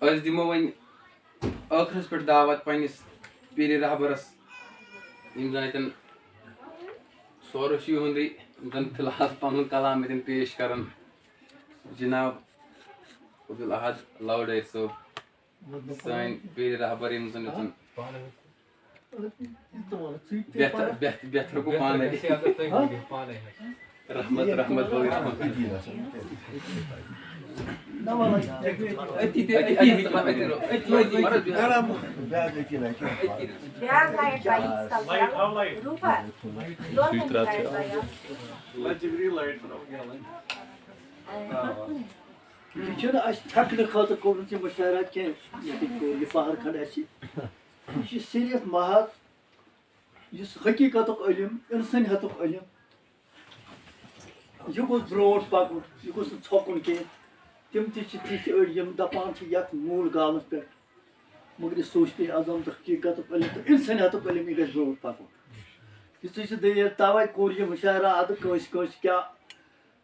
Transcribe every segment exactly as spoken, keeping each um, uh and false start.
أسۍ دِمو وۄنۍ ٲخرس پٮ۪ٹھ دعوت پننِس پیٖرِ رہبرس، یِم زن اتٮ۪ن سورُے چھُ یِہُنٛدُے، یِم زن فی الحال پنُن کلام اتٮ۪ن پیش کرن۔ جناب عبدالاحد لوڈٲے صٲب، سٲنۍ پیٖرِ رہبر، یِم زن اتٮ۪ن بہتر، بہتر، بہتر گوٚو پانے۔ رحمت، رحمت، بٲے رحمت۔ بیٛاکھ لایٹ بَیِس کَم کَرو۔ روٗپا، یورٕ کَنہِ لایٹ بَیان۔ یہِ چھُنہٕ اَسہِ تھٮ۪کنہٕ خٲطرٕ کوٚرمُت یہِ مُشاعرٕ کینٛہہ، ییٚتہِ کوٚر یہِ پَہر کھنٛڈ اَسہِ۔ یہِ چھُ صرف محض یُس حقیٖقتُک علم، اِنسٲنیتُک علم، یہِ گوٚژھ برونٛٹھ پَکُن، یہِ گوٚژھ نہٕ ژھۄکُن کینٛہہ۔ تِم تہِ چھِ تِتھۍ أڑۍ یِم دَپان چھِ یَتھ موٗل گالَس پٮ۪ٹھ، مگر یہِ صوٗفی اعظم تہٕ حقیٖقتُک علم تہٕ اِنسٲنیتُک علم، یہِ گژھِ برونٛٹھ پَکُن۔ یِژٕے چھِ دٔلیٖل، تَوَے کوٚر یہِ مُشاعرٕ اَدٕ کٲنٛسہِ کٲنٛسہِ کیٛاہ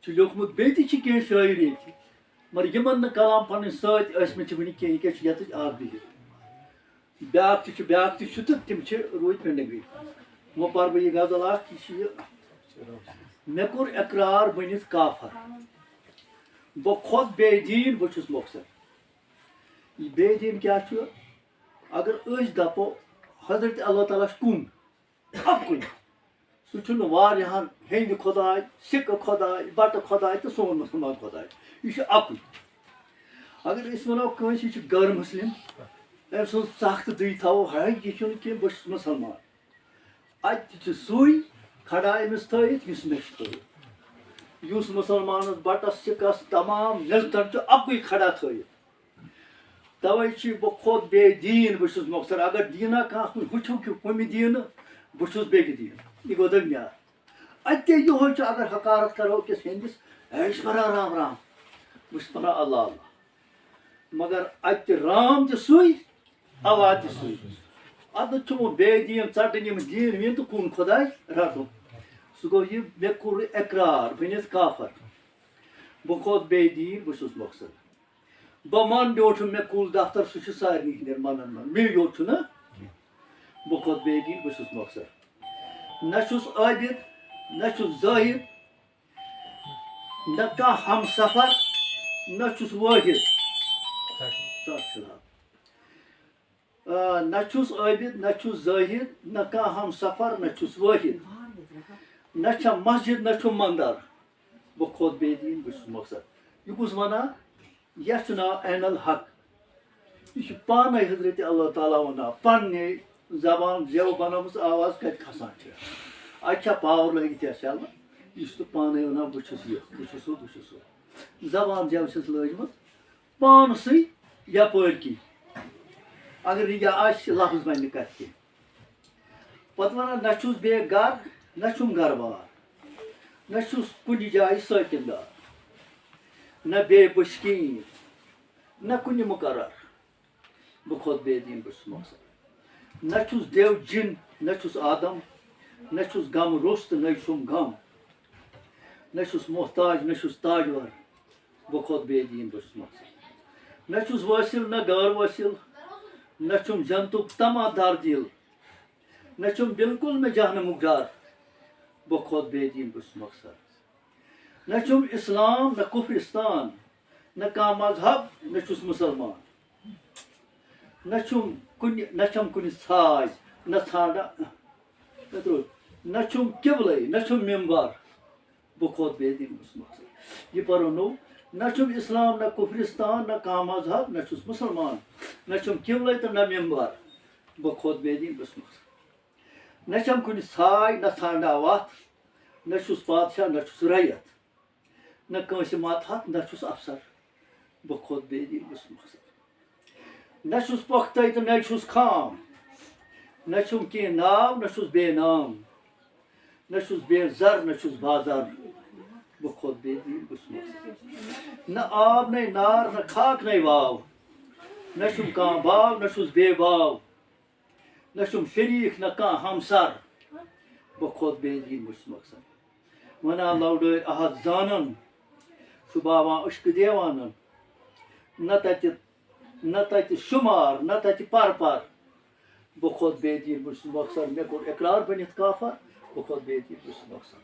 چھُ لیوٗکھمُت، بیٚیہِ تہِ چھِ کینٛہہ شٲعر ییٚتہِ، مگر یِمَن نہٕ کلام پَنٕنۍ سۭتۍ ٲسۍ مٕتۍ چھِ وٕنہِ کینٛہہ، یہِ کیٛاہ چھُ یَتٕچ اَکھ بِہِتھ۔ بیٛاکھ تہِ چھُ، بیٛاکھ تہِ چھُ تہٕ تِم چھِ روٗدۍ پٮ۪نٛڈِنٛگٕے۔ وۄنۍ پَرٕ بہٕ یہِ غزل اَکھ، یہِ چھِ یہِ، مےٚ کوٚر اقرار بٔنِتھ کافر، بہٕ کھوٚت بے دیٖن، بہٕ چھُس مۄخصر۔ یہِ بے دیٖن کیٛاہ چھُ؟ اگر أسۍ دَپو حضرت اللہ تعالیٰ چھُ کُن، اَکُے، سُہ چھُنہٕ واریاہَن ہیٚنٛدِ خۄداے، سِکہٕ خۄداے، بَٹہٕ خۄداے تہٕ سون مُسلمان خۄداے۔ یہِ چھُ اَکُے۔ اگر أسۍ وَنو کٲنٛسہِ، یہِ چھُ غٲر مُسلِم، أمۍ سٕنٛز ژَکھ تہٕ دٕے تھاوو، ہے، یہِ چھُنہٕ کینٛہہ، بہٕ چھُس مُسلمان۔ اَتہِ تہِ چھُ سُے کھڑا أمِس تھٲیِتھ، یُس مےٚ چھُ تھٲیِتھ۔ یُس مُسلمانَس، بَٹَس، سِکَس، تمام مِلتَن چھُ اَکُے کھڑا تھٲیِتھ۔ تَوَے چھُ بہٕ کھوٚت بے دیٖن، بہٕ چھُس مۄخصر۔ اگر دیٖنا کانٛہہ کُنہِ ہُہ چھُو کہِ کُمہِ دیٖنہٕ، بہٕ چھُس بیٚکہِ دیٖنہٕ۔ یہِ گوٚو درمیان۔ اَتہِ تہِ یِہوٚے چھُ، اگر حقارت کَرو أکِس ہیٚنٛدِس، ہے، یہِ چھُ پَران رام رام، بہٕ چھُس پَران اللہ اللہ۔ مگر اَتہِ تہِ رام تہِ سُے، اللہ تہِ سُے۔ اَتھ چھُ وۄنۍ بے دیٖن ژَٹٕنۍ، یِم دیٖن ویٖن تہٕ کُن خۄداے رَٹُن۔ سُہ گوٚو یہِ، مےٚ کوٚر اقرار بٔنِتھ کافر۔ بہٕ کھوٚت بے دیٖن، بہٕ چھُس مۄخصر۔ بہٕ مان بیوٗٹھُم، مےٚ کُل دفتر، سُہ چھُ سارنٕے ہٕنٛدٮ۪ن منن منٛز، مےٚ یوت چھُنہٕ۔ بہٕ کھوٚت بے دیٖن، بہٕ چھُس مۄخصر۔ نہ چھُس عٲبِد، نہ چھُس زٲہِد، نہ کانٛہہ ہم سفر، نہ چھُس وٲحِد۔ ژَٹ فِلحال۔ آ، نہ چھُس عٲبِد، نہ چھُس زٲہِد، نہ کانٛہہ ہم سفر، نہ چھُس وٲحِد۔ نہ چھم مسجد، نہ چھُم مندر۔ بہٕ کھوٚت بے دیٖن، بہٕ چھُس مۄخصر۔ یہِ کُس وَنان؟ یَتھ چھُ ناو عین الحق۔ یہِ چھُ پانَے حضرت اللہ تعالیٰ وَنان، پنٛنے زبان زٮ۪و بنٲومٕژ، آواز کَتہِ کھسان چھِ۔ اَتہِ چھا پاور لٲگِتھ یا شَلہٕ؟ یہِ چھُ پانَے وَنان، بہٕ چھُس یہِ، بہٕ چھُس ہُہ، بہٕ چھُس ہُہ۔ زبان زٮ۪و چھَس لٲجمٕژ پانسٕے یَپٲرۍ کِنۍ۔ اگر نہٕ یہِ آسہِ، لفظ بَنہِ نہٕ کَتھِ کینٛہہ۔ پتہٕ وَنان، نہ چھُس بے گھر، نہ چھُم گھر بار، نہ چھُس کُنہِ جایہِ سٲکِن دار، نہ بے بٔشکیٖن، نہ کُنہِ مُقرر۔ بہٕ کھوٚت بے دیٖن، بہٕ چھُس مۄخصر۔ نہ چھُس دیو جِن، نہ چھُس آدم، نہ چھُس غم روٚس تہٕ نَے چھُم غم، نہ چھُس محتاج، نہ چھُس تاجور۔ بہٕ کھوٚت بے دیٖن، بہٕ چھُس مۄخصر۔ نہ چھُس وٲصِل، نہ غٲر وٲصِل، نہ چھُم جنتُک طمع دار دِل، نہ چھُم بالکل مےٚ جہنمُک ڈر۔ بہٕ کھوٚت بے دیٖن، بہٕ چھُس مۄخصر۔ نہ چھُم اسلام، نہ کفرستان، نہ کانٛہہ مذہب، نہ چھُس مُسلمان۔ نہ چھُم کُنہِ، نہ چھَم کُنہِ ژھاے، نہ ژھانٛڈا، نہ ترٛوو، نہ چھُم قبلَے، نہ چھُم ممبر۔ بہٕ کھوٚت بے دیٖن، بہٕ چھُس مۄخصر۔ یہِ پَرو نوٚو۔ نہ چھُم اسلام، نہ کفرستان، نہ کانٛہہ مذہب، نہ چھُس مُسلمان۔ نہ چھُم قبلَے تہٕ نہ ممبر۔ بہٕ کھوٚت بے دیٖن، بہٕ چھُس مۄخصر۔ نہ چھَم کُنہِ ژھاے، نہ ژھانٛڈا وَتھ، نہ چھُس پادشاہ، نہ چھُس رعیت، نہ کٲنٛسہِ ماتحت، نہ چھُس افسر۔ بہٕ کھوٚت بے دیٖن، بہٕ چھُس مۄخصر۔ نہ چھُس پۄختَے تہٕ نَے چھُس خام، نہ چھُم کینٛہہ ناو، نہ چھُس بے نام، نہ چھُس بے زر، نہ چھُس بازر۔ بہٕ کھوٚت بے دیٖن، بہٕ چھُس مۄخصر۔ نہ آب، نَے نار، نہ خاک، نَے واو، نہ چھُم کانٛہہ باو، نہ چھُس بے باو۔ نہ چھُم شریٖک، نہ کانٛہہ ہمسر۔ بہٕ کھوٚت بے دیٖن، بہٕ چھُس مۄخصر۔ وَنان لَوڈٲے احد زانَن، چھُ باوان عشقہٕ دیوانَن۔ نہ تَتہِ نہ تتہِ شمار، نہ تتہِ پر پر۔ بہٕ کھوت بے دین، بہٕ چھُس نۄقصان۔ مےٚ کوٚر اقرار بٔنِتھ کافر، بہٕ کھوت بے دین، بہٕ چھُس نۄقصان۔